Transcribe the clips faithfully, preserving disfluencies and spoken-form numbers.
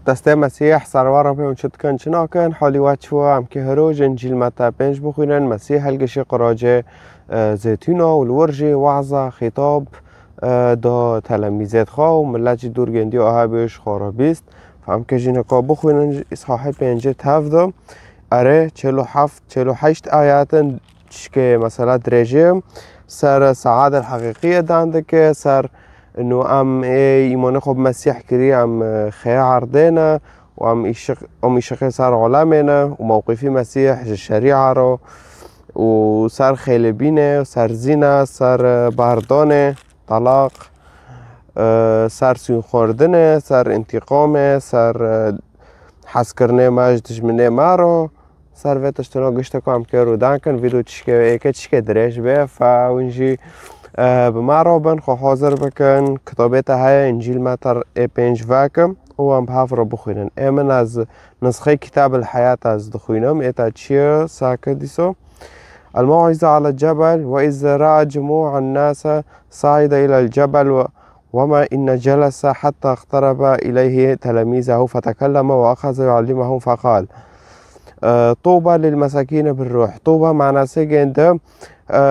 Destê Mesîh serwar be hûn çi dikin, çi nakin? Halî we çi ye? Em kê hiro ji Încîl Meta pênc bixwînin. Mesîh hilgişî qiracê, e, Zeytûna û li wir jî weza, xîtab, e, da telemîzêt xwe û milet jî dûr gendiyo aha bê ji xwe re bîst. Em kê jî nika bixwînin ji îsahê pêncê tev de. Erê, çel û heft, çel û heşt ayet in. Tişkê mesela dirêjê ser Sead el Heqîqiyê dan dike, ser inu em ê îmanê xwe bi Mesîh kirî, em, e, xêya erdê ne û em îşiq, em îşiqê ser alemê ne û mewqîfî Mesîh ji şerîa re û ser xêlebînê, ser zîna, ser, e, bardanê, talaq, e, ser sûn xwardinê, ser întîqamê, ser, e, hezkirinê me ji dijminê me re. Ser vê tiştino giştê ku em kê rûdan kin, vîdyo çişkê êkê çişkê dirêj be, fa hûn jî, e, bi me re bin, xwe hazir bikin. Kitabê te heye, Încîl Meta ê pênc vekim û em bi hev re bixwînin. Ê min ez nisxê Kitab el Heyat ez dixwînim. Ê te çi ye, sake dîso? الموعظة على الجبل. وإذ رأى جموعا الناس صعد إلى الجبل و وما إن جلس حتى اقترب إليه تلاميذه فتكلم وأخذ يعلمهم فقال، آه، طوبى للمساكين بالروح. طوبى معناسی gênde, e,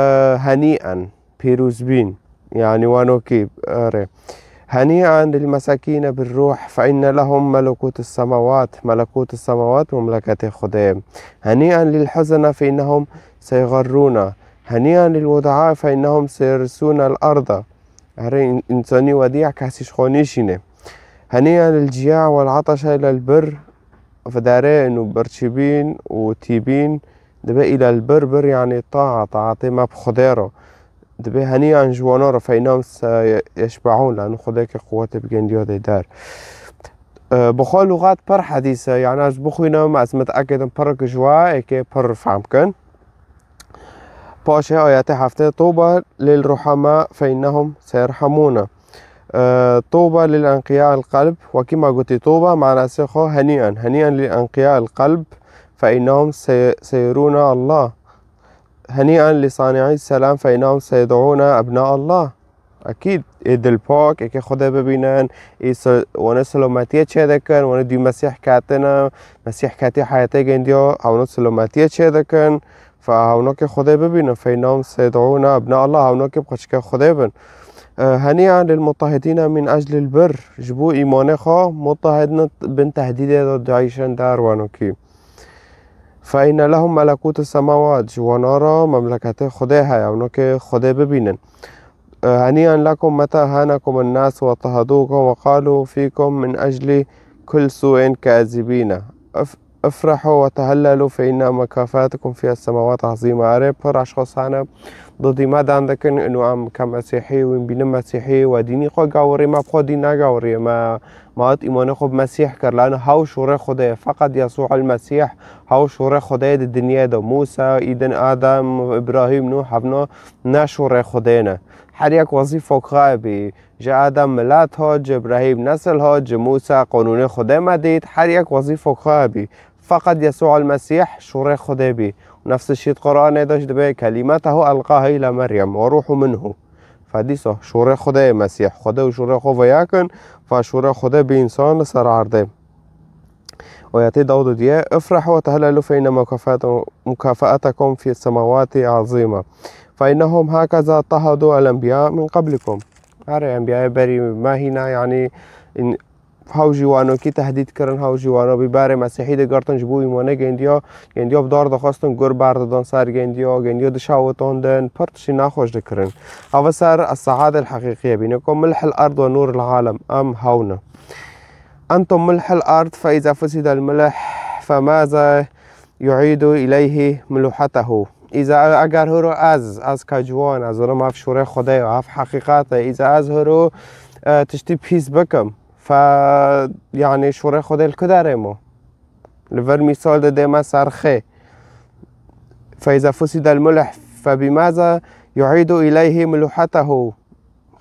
هنيئا, pîrozbîn. Yani wano ki, erê. هنيئا للمساكين بالروح فإن لهم ملكوت السماوات. ملكوت السماوات مملكة Xwedê. هنيئا للحزنة فإنهم سيغرون. هنيئا للودعاء فإنهم سيرثون الأرض. Erê, în-, însanî wedî ya kesî ji xwe nîşîne. هنيئا للجياع والعطش إلى البر. Fidarê û birçîbîn û tîbîn dibe إلى البر, bir yani taa, taatê me bi Xwedê re. Dibe هنيئا ji wana re فإنهم سيشبعون, lano Xwedê ke quwetê bi gendiya dê der. E, bi xwe lûxat pir hedîs e, yani ez bixwînim, ez miteekid im pir ji we êkê pir fehm kin. Paşê ayetê heftê, طوبى للرحماء فإنهم سيرحمون. E, طوبى للأنقياء القلب, wekî me gotî طوبى, manasê xwe هنيئا. هنيئا للأنقياء القلب فإنهم سي-, سيرون الله. هنيئا لصانعي السلام فإنهم سيدعون أبناء الله. Ekîd, ê dilpak, êkê Xwedê bibînin, ê se-, wane silometiyê çêdikin, wane dû Mesîh ketine, Mesîh ketî heyetê gendiya, hewno silometiyê çêdikin, fe hewnokê Xwedê bibînin, فإنهم سيدعون أبناء الله, hewnokê bi xweçikê Xwedê bin. E, هنيئا للمضطهدين من أجل البر, ji bo îmanê xwe mudtahidin bin tehdîdê de diayîşin der wanokî. فإن لهم ملكوت السماوات, ji wana re memleketê Xwedê heye, ewnokê Xwedê bibînin. هنيئا لكم متى هانكم الناس واضطهدوكم وقالوا فيكم من أجل كل سوء كاذبين. اف-، افرحوا وتهللوا فإن مكافاتكم في السماوات عظيمة. Erê, pir eşxas hene didî me dan dikin, inu em ke Mesîhî û bînin Mesîhî we dînî xwe gawirî, me bi xwe dîn negawirî, me, me hat îmanê xwe bi Mesîh kir, lano hew şûrê Xwedê ye, feqet Yesû el Mesîh hew şûrê Xwedê ye di dinyê de. Mûsa, îdin Adem, Îbrahîm, Nûh, hevno ne şûrê Xwedê ne. Her yek wezîfok xwe bî. Ji Adem milet hat, ji Îbrahîm nesil hat, ji Mûsa qanûnê Xwedê me dît, her yek wezîfok xwe bî. Feqet Yesû el Mesîh şûrê Xwedê bî. Nefs şît Qur'anê de jî dibe, كلمته ألقاها إلى مريم وروح منه. Fe dîsa şûrê Xwedê ye Mesîh. Xwedê û şûrê xwe ve yek in, fe şûrê Xwedê bî însan li ser erdê. Ayetê dawdo diye, افرحوا وتهللوا فإن مكافأت-، مكافأتكم في السماوات عظيمة. فإنهم هكذا اضطهدوا الأنبياء من قبلكم. Erê, enbiyayê berî me hîna, yani, in-, hew jî wanokî tehdîd kirin, hew jî wano bî berê Mesîhî digirtin, ji bo îmanê gendiya, gendiya bi dar dixwestin, gur berdidan ser gendiya, gendiya dişawitandin, pir tiştî nexweş dikirin. Ava ser السعادة الحقيقية bîne ku ملح الأرض ونور العالم, em hew ne. أنتم ملح الأرض، فإذا فسد الملح، فماذا يعيد إليه ملوحته؟ Îza eger hiro ez, ez ka ciwan, ez hiro ev şûrê Xwedê ye, ev heqîqet e, îza ez hiro, e, tiştî pîs bikim, fe, yani, şûrê Xwedê li ku derê mo? Li vir mîsal de dê me ser xê. فإذا فسد الملح، فبماذا يعيد إليه ملوحته؟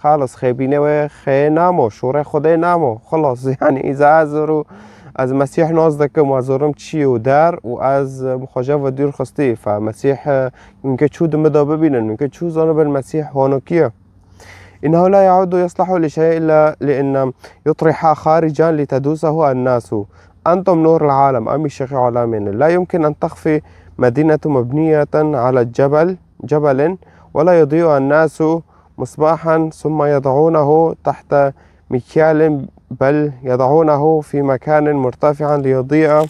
Xalis, xêbînê wê xê namo, şûrê Xwedê namo. Xilas, yani, îza ez û ez Mesîh nas dikim, ez û çî û der û ez bi xwe ve dûr xistî. Fe Mesîh, e, mumkin çû di min de bibînin, mumkin çû zanibin Mesîh wano kî ye. إنه لا يعود يصلح لشيء إلا لأن يطرح خارجا لتدوسه الناس. أنتم نور العالم، em îşexê alemê ne. لا يمكن أن تخفي مدينة مبنية على الجبل، جبل، ولا يضيء الناس مصباحا ثم يضعونه تحت مكيال، بل يضعونه في مكان مرتفع ليضيء،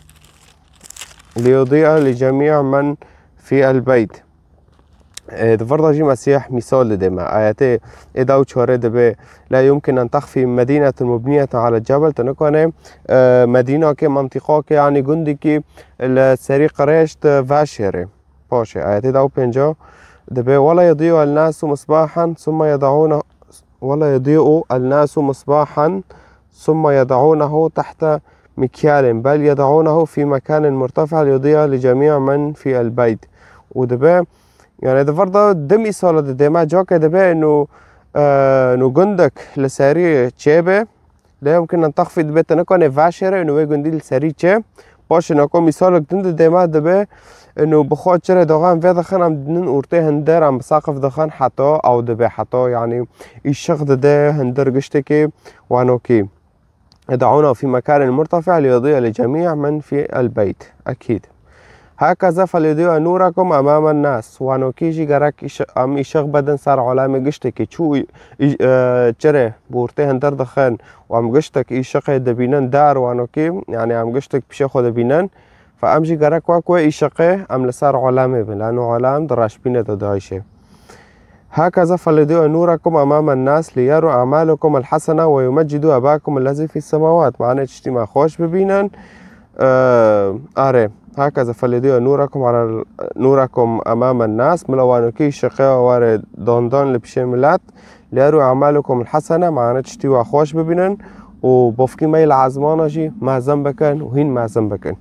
ليضيء لجميع من في البيت. Ê, di vir de jî Mesîh mîsal dide me. Ayetê ê da û çarê dibe, "لا يمكن أن تخفي مدينة مبنية على جبل." Tu nikane, e, medînakê, mentiqakê, yanî gundikî li serî qirêj tu veşêrê. Paşê, ayetê da û pênca dibe, "ولا يضيء الناس مصباحا ثم يضعونه، ولا يضيء الناس مصباحا ثم يضعونه تحت مكيال، بل يضعونه في مكان مرتفع ليضيء لجميع من في البيت." û dibe, yani di vir de du mîsala dide me, cake dibe, inu, e, inu gundek li serî çê be, لا يمكن أن تخفي dibe, tu nikane veşêre, inu wê gundî li serî çê. Paşê nako mîsalek din dide me dibe, inu bi xwe çire doxan vê dixin, em dinin ortê hinder, em bi saqif dixin, heta ew dibe, heta, yani, îşiq dide hinder giştekê wanokî. يضعونه في مكان مرتفع ليضيء لجميع من في البيت. أكيد. هكذا فليضيء نوركم أمام الناس. Wanokî jî gerek îş-, em îşiq bedin ser alemê giştekî. Çû î-, î-, e, çire bi ortê hinder dixin û em giştek îşiqê dibînin, dar wanokî, yani em giştek pişê xwe dibînin. Fe em jî gerek wek wê îşiqê em li ser alemê bin. Lano alem di reşbînê de dayişê. هكذا فليضيء نوركم أمام الناس ليروا أعمالكم الحسنة ويمجدوا أباكم الذي في السماوات. Mane tiştî me xweş bibînin. Ee, are. هكذا فليضيء نوركم على ال-، نوركم أمام الناس. Mila wanokî şiqeya were dandan li pişê milet. ليروا أعمالكم الحسنة. Mane tiştî we xweş bibînin. Û bofkî me yê li ezmana jî mezin bikin û hîn mezin bikin.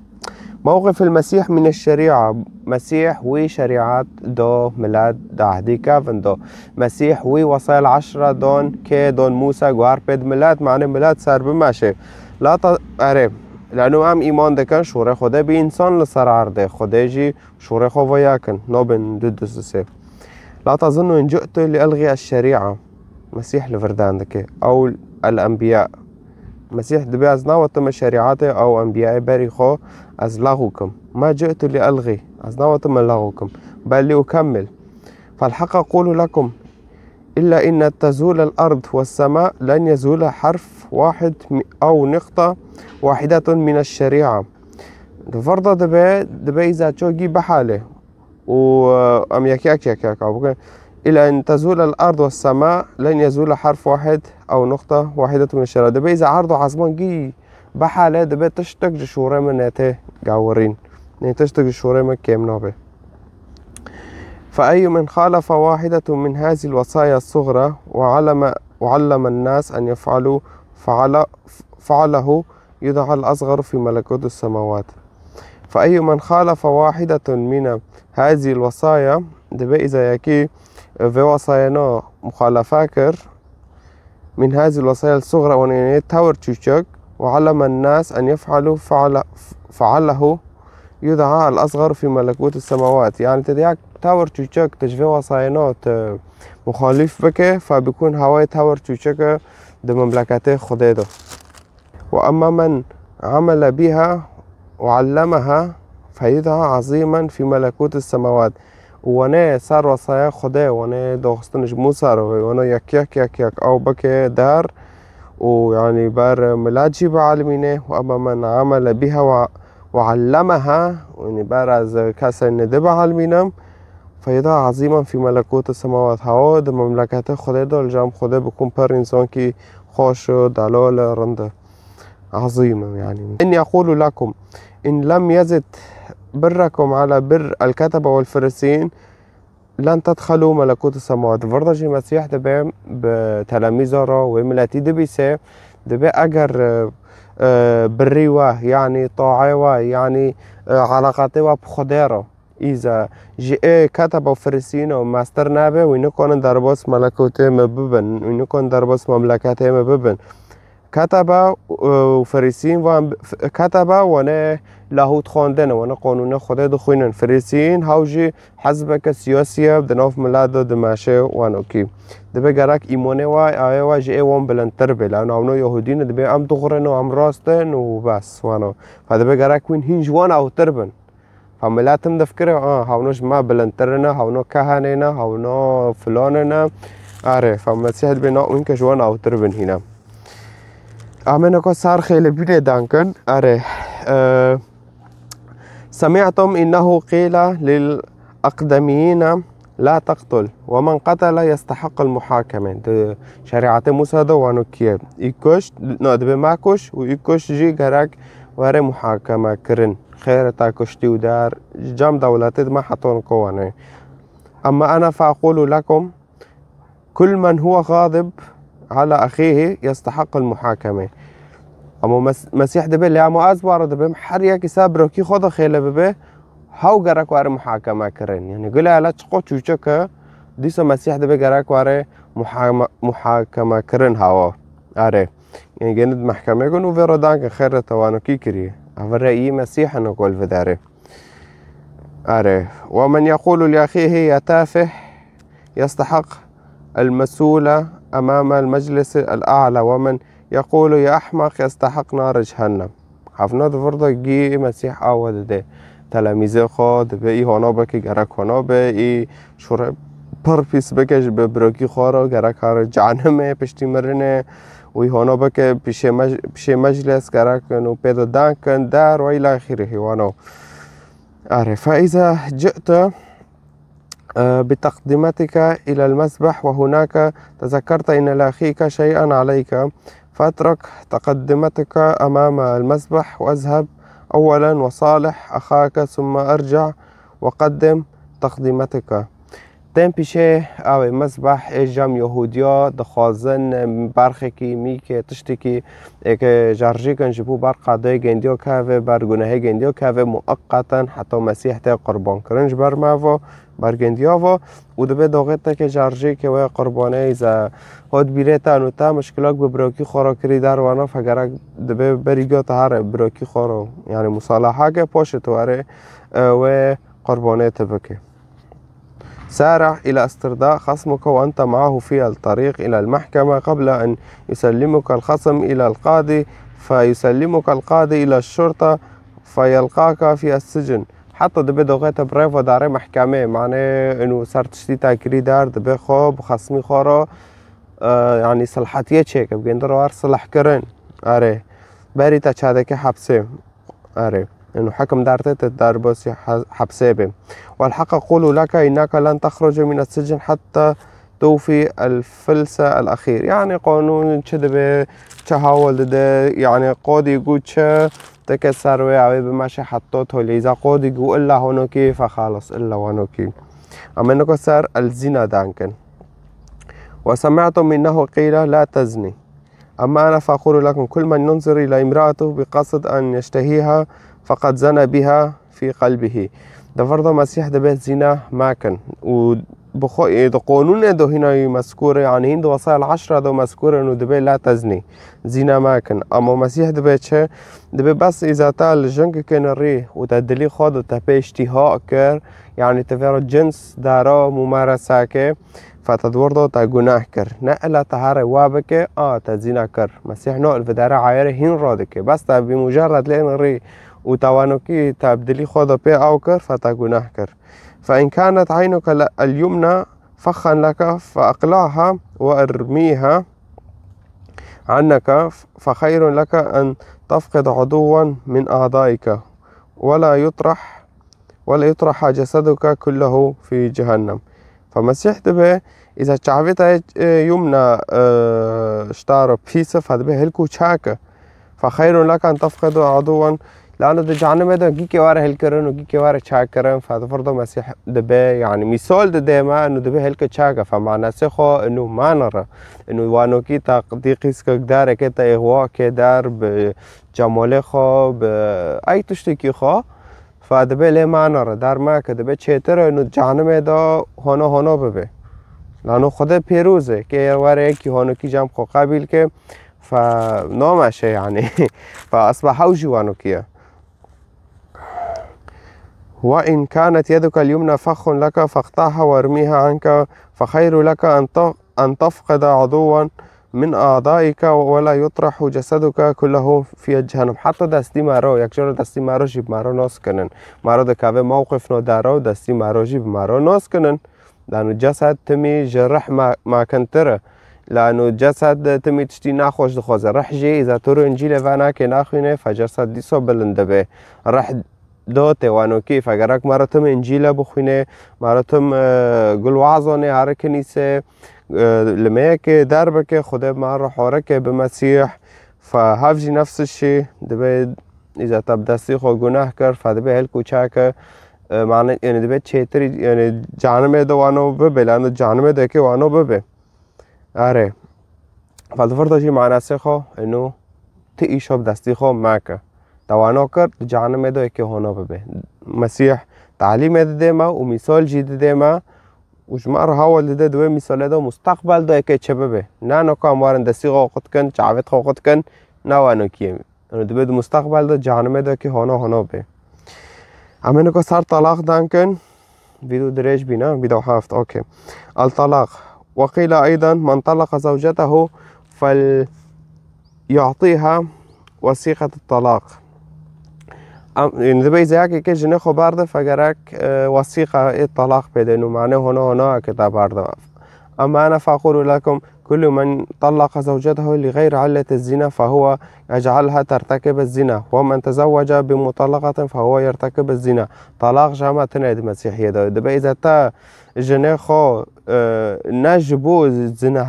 موقف المسيح من الشريعة. Mesîh wî şerîat do milet di ehdî kevin do. Mesîh wî wesayel eşre don kê don Mûsa guhar pê di milet, mane milet ser bimeşe. La ta-, erê, leno em îman dikin şûrê Xwedê bi însan li ser erdê, Xwedê jî şûrê xwe veya kin, nobin du du sê. لا تظنوا إن جئت لألغي الشريعة. Mesîh li vir dan dike. Ew el-enbiya. Mesîh dibe ez nawetim şerîatê ew enbiyayê berî xwe ez lexw kim. ما جئت لألغي. Ez nawetim lexw kim. بل لأكمل. فالحق أقول لكم، إلا أن تزول الأرض والسماء لن يزول حرف واحد م-، أو نقطة واحدة من الشريعة. Di vir de dibe, dibe îza ço gî bihale. û, e, em yek yek yek yek ew bikin. إلا أن تزول الأرض والسماء لن يزول حرف واحد أو نقطة واحدة من الشريعة. Dibe îza erd û ezman gî bihale, dibe tiştek ji şûrê min nete gawirîn. Nê tiştek ji şûrê min kêm nabe. فأي من خالف واحدة من هذه الوصايا الصغرى وعلم، وعلم الناس أن يفعلوا فعل، فعله يدعى الأصغر في ملكوت السماوات. فأي من خالف واحدة من هذه الوصايا، dibe îza yekî vê wesayena muxalefe kir, من هذه الوصايا الصغرى، û nê tewr çûçek، وعلم الناس أن يفعلوا فعل، فعله يدعى الأصغر في ملكوت السماوات. Yani te yek tewr çûçek te ji vê wesayena te muxalîf bike, fe bikun hawayê tewr çûçeke di memleketê Xwedê de. وأما من عمل بها وعلمها فيدعى عظيما في ملكوت السماوات. Û wenê ser wesaya Xwedê, wenê doxistin ji Mûsa re, wenê yek yek yek yek ew bike der û, yani, ber milet jî bielmîne. وأما من عمل بها و، وعلمها، yani, ber ez kesê nê di bielmînim, فيدعى عظيما في ملكوت السماوات. Hawa di memleketê Xwedê de li cem Xwedê bikun pir însankî xweş û delal rind e. عظيما يعني. إني أقول لكم، إن لم يزد بركم على بر الكتبة والفريسيين، لن تدخلوا ملكوت السماوات. Vir de jî Mesîh dibe bi telemîza re wê miletî dibîse, dibe eger, e, e, birî we, yani taê we, yani, e, eleqetê we bi Xwedê re, îza ji ê keteba û firisîn û mestir nebe, wî nikanin derbas melekûtê me bibin, wî nikanin derbas memleketê me bibin. Ketebe, e, û Ferîsîn wan, ketebe wane lahût xwendin, wane qanûnê Xwedê dixwînin. Ferîsîn haw jî hizbeke siyasî ye, di nav milet de dimeşe wanokî. Dibe gerek îmanê wa, ayê wa ji ê wan bilindtir be. Lewna hewno Yahûdî ne, dibe em dixurin û em rast in û bes, wano. Fe dibe gerek wîn hîn ji wan awtir bin. Fa milet him difikire, a, hewno ji me bilindtir ne, hewno kehenê ne, hewno filane ne. Erê, fa Mesîh dibê na wînke ji wan awtir bin hîne. Amêne ko ser xêlê bînê dankin. Erê, e, سمعتم إنه قيل للأقدميين لا تقتل ومن قتل يستحق المحاكمة. Di şerîetê Mûsa de wano kiye. Î kuşt, na dibe me kuş û î kuşt jî gerek were muhakeme kirin. Xêr ta kuştî û der, cem dewletê dime heton ko wane. أما أنا فأقول لكم، كل من هو غاضب على أخيه يستحق المحاكمة. Ama Mes-, Mesîh dibe, lê ama ez wara dibim, her yekî ser birokî xwe de xêle bibe, hew gerek were muhakeme kirin. Yani gule hele çiqo çûçe ke, dîsa Mesîh dibe gerek were muhama-, muhakeme kirin hawa. Erê. Yani gene di mehkemê kin û vê re dankin xêr re tewanokî kiriye. Ev reyî Mesîh hene gol vidare. Erê. ومن يقول لأخيه يا تافه يستحق المسؤولة أمام المجلس الأعلى، ومن يقول يا أحمق يستحق نار جهنم. Hevna di vir de gî Mesîh awe dide. Telemîzê xwe dibe î hona be ki gerek hona be, î şûre pir pîs bike ji bi birokî xwe re gerek hare cehenimê piştî mirinê. Wî hona be ki pişê mec-, pişê meclis gerek in û pê de dankin der ve îla axîrî hîwano. Erê, فإذا جئت، آه، بتقدمتك إلى المسبح وهناك تذكرت أن لأخيك شيئا عليك، فاترك تقدمتك أمام المسبح واذهب أولا وصالح أخاك ثم ارجع وقدم تقدمتك. Tên pîşê awê mesbeh ê cem Yahûdiya dixwazin berxekî, mîkê, tiştekî ê ke jarjêkin ji bo ber qadê gendiya keve, ber gunehê gendiya keve, mueqqeten heta Mesîh tê qurban kirin ji ber me ve, ber gendiya ve û dibe doxê te ke jarjêkê wê qurbanê ze hot bîrê te û te mişkilak bi birokî xwe re kirî derwana fe gerek dibe berî ga te here birokî xwe re, yani musalaha ke paşê tu were, e, wê qurbanê te bike. سارع إلى استرداء خصمك وأنت معه في الطريق إلى المحكمة قبل أن يسلمك الخصم إلى القاضي، فيسلمك القاضي إلى الشرطة، فيلقاك في السجن. Heta dibe doxê te bi rê ve darê mehkemê, mane inu ser tiştî te kirî der, dibe xwe bi xesmî xwe re, e, yani silhetiyê çêke, bi gêndi re war silh kirin. Erê. Berî te çadeke hepsê. Erê. Inu hekim darte te derbasî he-, hepsê be. والحق أقول لك إنك لن تخرج من السجن حتى توفي الفلس الأخير. Yani qanûn çi dibe, çi hawal dide, yani qadî got çi, te ke ser wê ew ê bimeşe heta tolê. Îza qadî got illa honokî, fe xelas, illa wanokî. Em ê niko ser el zîna dankin. وسمعتم إنه قيل لا تزني. أما أنا فأقول لكم، كل من ينظر إلى امرأته بقصد أن يشتهيها فقد زنى بها في قلبه. Di vir de Mesîh dibe zîna mekin. Û bi xwe, ê, di qonûnê de hîna yî mezkûr e, yani hîn di Wesayel Eşra de mezkûr in û dibe la teznî. Zîna mekin. Ama Mesîh dibe çi? Dibe bes îza te li jingekê nerî û te dilî xwe de te pê îştîha kir, yani te vê re cins dara mumareseke, Fete di wir de te guneh kir. Ne ela te here wa bike, a te zîna kir. Mesîh no li videre ayere hîn radike. Bes te bi mujarred lê nirî û te wanokî te bi dilî xwe de pê ew kir, fete guneh kir. فإن كانت عينك ال-، اليمنى فخا لك فاقلعها وارميها عنك، فخير لك أن تفقد عضوا من أعضائك ولا يطرح ولا يطرح جسدك كله في جهنم. Fa Mesîh dibe, îza çavê te, e, yumna, e, ji te re pîs e, fa dibe hilk û çak e. Fa xeyrun leke en tefqida aduwen. Lano di cehenimê de gîkê were hilkirin û gîkê were çakkirin, fa di vir de Mesîh dibe, yani mîsal dide me, inu dibe hilk û çak e. Fa manasê xwe inu manir e. Inu wanokî te dî qîskek dereke te êxwa kê der bi cemalê xwe, bi ey tiştekî xwe. Fa dibe lê mane re, der me ke dibe çêtir e, û cehenimê de hono hono bibe. Lano Xwedê pêroz e, ke were yekî honokî cem xwe qebîl ke, فنامشه يعني. فأصبح هوجي وانوكية. وإن كانت يدك اليمنى فخ لك فاقطعها وارميها عنك، فخير لك أن ت-، أن تفقد عضوا من أعضائك ولا يطرح جسدك كله في جهنم. حتی دستی مرا، یک جور دستی مرا جی مرا ناس کنن. مرا دکاوه موقف نو درا و دستی مرا جی مرا ناس کنن. لأنو جسد تمی جرح ما-، ماکنتره. لأنو جسد تمی تشتی ناخوش دخوازه. رح جی ایزا تو رو انجیل و ناکه ناخوینه، فجسد دیسا بلند به. رح دو تێوانۆکی فەگەرەک مارەتم ئنجیلە بخوینێ، مارەتم گل وازۆنێ هەرە کنیسێ لمەیەکێ دەربکێ خودێ مارە حۆرەکێ بمەسیح. فهەڤژی نەفسشی دەبێ ئیزە تە بدەستی خۆ گوناه کرد فدەبێ هەل کوچاکە مانە یعنی دەبێت چێتری یعنی جانمێ دەوانەوە ببێ لەنە جانمێ دەکێ وانۆ ببێ. ئەرێ. فە دڤڕدا ژی معناسێ خۆ ئنو تو ئیشۆ بدەستی خۆ مەکە. تەوانۆ کرد جانمێ دۆ یەکێ هۆنۆ ببێ. مەسیح تعلیمێ ددێمە و میسۆل ژی ددێمە و ژمار هەوڵ ددێ دوێ میسۆلێ دۆ مستەقبەل دۆ یەکێ چێ ببێ. نانۆکان وارن دەستی خۆ قوت کن، چاوێت خۆ قوت کن، ناوانۆکیێ. ئەنو دبێ دو مستەقبەل دۆ جانمێ دۆ یەکێ هۆنۆ هۆنۆ بێ. ئەمێنەکۆ سەر تەڵاق دان کن. فیدیو درێژ بینە، فیدیو هەفت، ئۆکێ. الطلاق. وقيل أيضا من طلق زوجته فليعطيها وثيقة الطلاق. ئەم دەبێ زیاکێکێ ژنێ خۆ باردە فەگەرەک وەسیقە ئێ تەڵاق پێدەن و مانێ هۆنە هۆنە کە تا باردە. أما أنا فأقول لكم كل من طلق زوجته لغير علة الزنا فهو يجعلها ترتكب الزنا، ومن تزوج بمطلقة فهو يرتكب الزنا. تەڵاق ژە ئەمە تنێ دە مەسیحیەدا دەبێ ئیزە تا ژنێ خۆ نەژ بوو زنا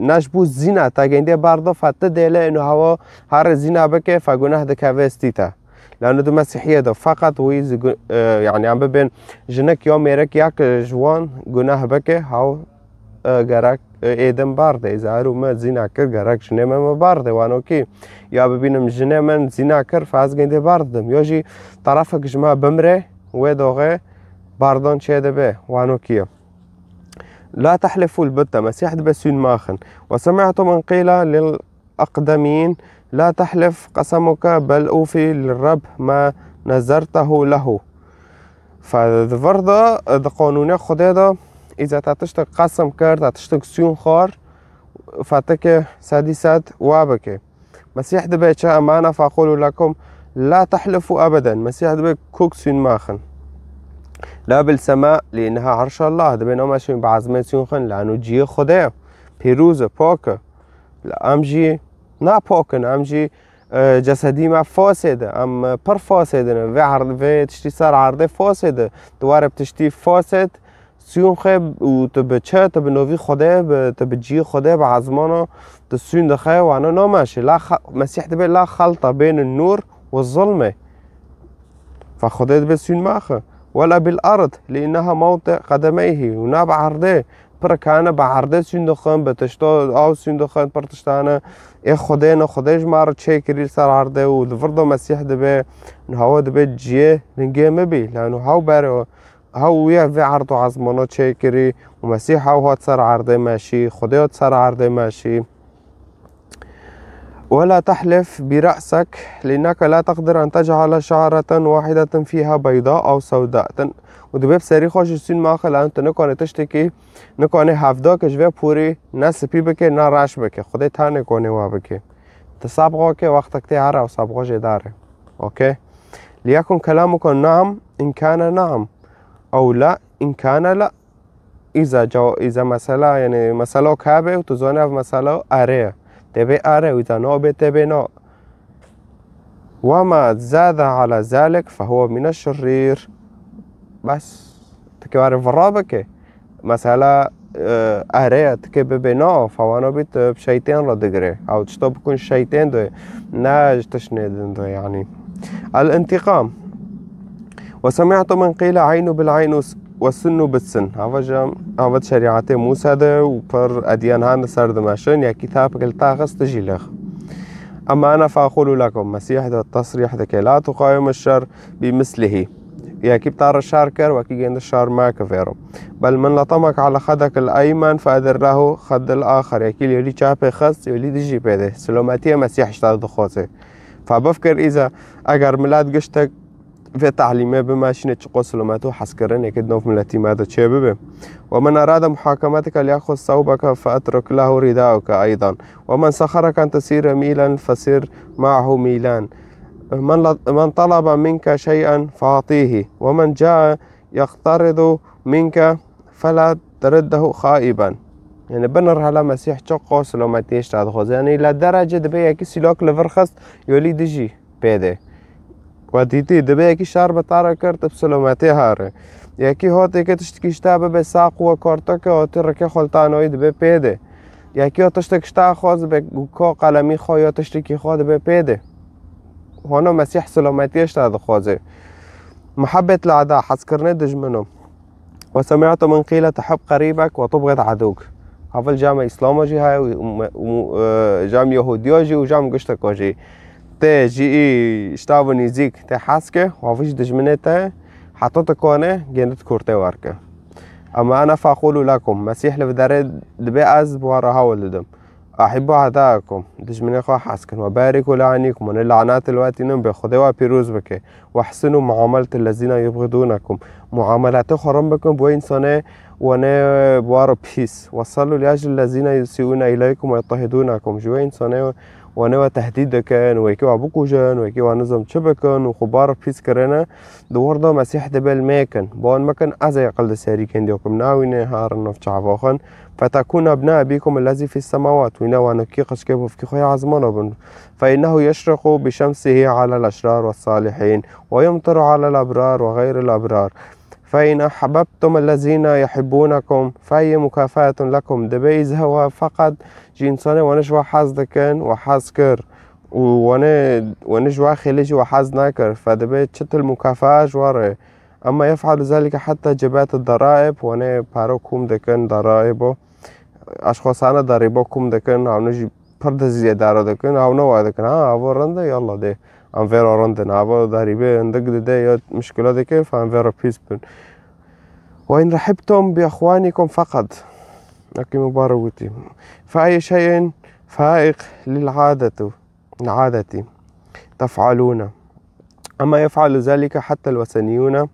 نەژ بوو زینا تا گەندێ باردۆ فەتە دێلێ ئنو هەوە هەڕێ زینا بکێ فە گوناه دکەێ ستیتە. لەنە دە مەسیحیەدا فەقەت وی یعنی ئەم ببێن ژنێک یا مێرەک یا کە ژوان گوناه بکێ هەو گەرەک ئێدم باردێ ئیزە ئەرو مە زینا کرد گەرەک ژنێ مە مە باردێ وانۆکی. یا ببینم ژنێ من زینا کرد فاز گەندێ باردم یا ژی تەرەفێک ژما بمرێ وێ دۆغێ باردۆن چێ دەبێ وانۆکیە. لا تحلفوا البتة مەسیح دبێ سوین ماخن. وسمعت من قيل للأقدمين لا تحلف قسمك بل أوفي للرب ما نذرته له. فە دڤڕدا دە قانونێ خودێدا ئیزە تا تشتێک قەسم کرد تا تشتێک سوون خوار فەتەکێ سەدی سەد وا بکێ. مەسیح دبێ چە أما أنا فأقول لكم لا تحلفوا أبدا. مەسیح دبێ کوک سوون ماخن. لا بالسماء لأنها عرش الله. دبێ نامەشین بە عزمێ سوون خن لەنو جیە خودێ پیروزە پاکە. لە ئەم ژی ناپاکن ئەم ژی جەسەدی مە فاسێدە ئەم پڕ فاسێدنە vê عرض vê tiştî ser erdê fasêde. Diwarê bi tiştî fasêd siyûn xwe û tu bi çi tu bi novî Xwedê bi tu bi cî Xwedê bi ezmana tu siyûn dixe wana nameşê. La Mesîh dibe la xelta bêne nûr û zilmê. Fe Xwedê dibe siyûn maxe. Wela bil erd li inneha mewte qedemeyhî û na bi erdê. Pir kane bi erdê siyûn dixin, bi tişta aw siyûn dixin, pir tiştane. Ê Xwedê ne, Xwedê ji me re çêkirî li ser erdê û di vir de Mesîh dibe, niha we dibe ciyê lingê me bî. Lano hew berê, hew wî vê erd û ezmana çêkirî û Mesîh hew hat ser erdê me şî, Xwedê hat ser erdê me şî. ولا تحلف برأسك لأنك لا تقدر أن تجعل شعرة واحدة فيها بيضاء أو سوداء. Û dibe bi serî xwe ji sîn maxe, lan tu nikanê tiştekî, nikanê hevdakê ji vê porî ne spî bike, ne reş bike. Xwedê tenê konê wa bike. Tu sabxa ke wextek tê here û sabxa jê dare. Okey? ليكن كلامك نعم إن كان نعم أو لا إن كان لا. Îza caw-, îza mesela, yani mesela kabe û tu zane ev mesela are ye. Tebe are û îza no be tebe no. وما زاد على ذلك فهو من الشرير. Bes, tu ke ware vira bike. Mesela, e, are ye, tu ke bibe no, fawano bit, e, şeytan ra digire. Ew tişta bikun şeytan de, ne ji tiştê din de, yani. الانتقام. وسمعت من قيل عين بالعين وس-، والسن بالسن. Hava jî, hava di şerîetê Mûsa de û pir edyan han di ser dimeşin, ya kitapek li taxist jî lix. أما أنا فأقول لكم, Mesîh de tesrîh dike, لا تقاوم الشر بمثله. Yekî bi te re şer kir, wekî gêndi şer meke vêro. بل من لطمك على خدك الأيمن فأدر له خد الآخر. Yekî li yolî çapê xist, yolî dijî pê de. Silometiyê Mesîh ji te dixwaze. Fe bifkir îza, eger milet giştek vê tehlîmê bimeşîne, çiqo silometî û hezkirinê ke di nav miletî me de çêbibe. ومن أراد محاكمتك ليأخذ ثوبك فأترك له رداءك أيضا. ومن سخرك أن تسير ميلا فسر معه ميلان. من ل-، من طلب منك شيئا فأعطيه، ومن جاء يقترض منك فلا ترده خائبا. Yani binir hela Mesîh çiqo silometiyê ji te dixwaze. Yani li derece dibe yekî sîlok li vir xist, yolî dijî pê de. We dîtî, dibe yekî şer bi te re kir, tu bi silometiyê here. Yekî hotê ke tiştekî ji te bibe, saq we korteke, hotî rikê xwe li tanoyî dibe pê de. Yekî o tiştek ji te xwaz dibe, ko qelemî xwe ya tiştekî xwe dibe pê de. Hona Mesîh silometiyê ji te dixwaze. محبة الأعداء, hezkirinê dijmino. وسمعت من قيل تحب قريبك وتبغض عدوك. Havil cam Îslama jî heye û, û, û, e, cam Yehudiya jî û cam gişteka jî. Tê ji î ji te ve nîzîk tê hez ke, havil jî dijminê te heta tu kane gêndit kurtê werke. أما أنا فأقول لكم, Mesîh li vê derê dibe ez bi we re hewl didim. أحبوا أعداءكم, dijminê xwe hez kin. وباركوا لعانيكم, hûn ê lanetê li we tînin bê, Xwedê we pîroz bike. وأحسنوا معاملة الذين يبغضونكم, muamelatê xwe rin bikin bi wê însanê wanê bi we re pîs. وصلوا لأجل الذين يسيئون إليكم ويضطهدونكم, ji wê însanê wanê we tehdîd dikin, wekî we bikujin, wekî we nizam çi bikin û xwe bi we re pîs kirine. Di wir de Mesîh dibe li me kin, bi wan mekin, ez ê aqil di serî gêndiya ku min navîne, herin nav çava xwe. فتكون أبناء أبيكم الذي في السماوات, wîna wanokî qeçkê bavkî xwe ya ezmana bin. فإنه يشرق بشمسه على الأشرار والصالحين، ويمطر على الأبرار وغير الأبرار. فإن أحببتم الذين يحبونكم فأي مكافأة لكم؟ Dibe îza we feqet ji însanê wanê ji we hez dikin, we hez kir. û wanê, wanê ji we xêlê jî we hez nakir, fe dibe çi til mukafaa ji we re. أما يفعل ذلك حتى جباة الضرائب, wanê paro kom dikin, daraibo. Eşxosane darîbo kom dikin, hewne jî pir diziyê dara dikin, hewne wa dikin. Ha, avo rind e, yallah dê. Em vêra rind in. Avo darîbê hindik dide ya muşkila dike, fe em vêra pîs bin. وإن رحبتم بإخوانكم فقط. Wekî min bare gotî. فأي شيء فائق للعادة، العادة تفعلون. أما يفعل ذلك حتى الوثنيون،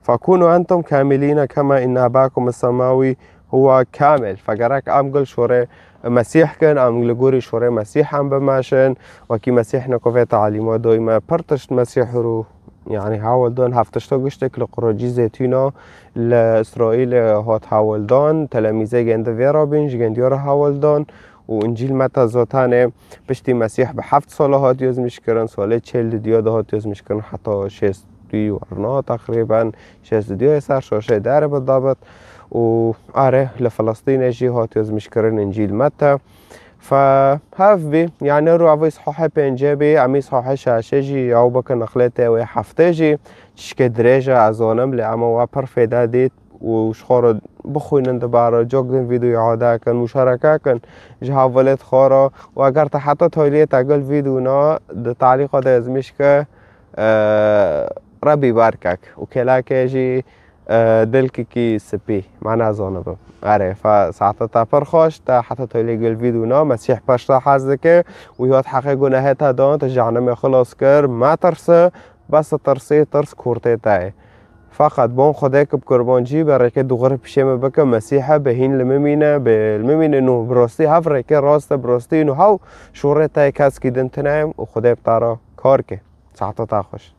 فكونوا أنتم كاملين كما إن أباكم السماوي هو كامل. Fe gerek em gul şorê Mesîh kin, em li gorî şorê Mesîh em bimeşin. Wekî Mesîh ne ku vê talîma doyme pir tişt Mesîh rû, yani, hawil don heft tişta giştek li qurocî zêtûna li Îsraîlê hat hawil dan, telemîzê gêndi vê re bîn, ji gêndiya re hawil dan. û Încîl Meta zotanê piştî Mesîh bi heft sala hat yozmîşkirin, salê çêl didiya de hat yozmîşkirin, heta şêst û warna teqrîben, şêst û duyê ser şaşê derê bi dabit û are li Filistînê jî hat yozmîşkirin Încîl Meta. Fe hev bî, yani rû ev îshohê pêncê bî, em îshohê şaşê jî ew bikin nexlê tê wê heftê jî, çişkê dirêj e, ez zanim, lê ema we pir fêde dît. û ji xwe re bixwînin dibare, cok din vîdeoyê ade kin, muşareke kin ji hevalêt xwe re û eger te heta tayliyê te gel vîdeona di talîqa de ezmîş ke, e, Rebî berkek û kêlekê jî, e, dilkikî spî, me nezanibim. Erê, fe saete te pir xweş, te heta tayliyê gel vîdeona, Mesîh pişta hez dike û yat heqê gunehê te dan, te cehennemê xilas kir, metirse, Bes tirsê, tirs kurtê te ye. Feqet bon Xwedê ki bi kurban cî be rêkê dûxir pişê me bike Mesîhe be hîn li min mîne, be li min mîne nû bi rastî hev rêkê rast e, bi rastî nû hew şûrê te ye keskî din tine ye û Xwedê bi te re kar ke. Saeta te xweş.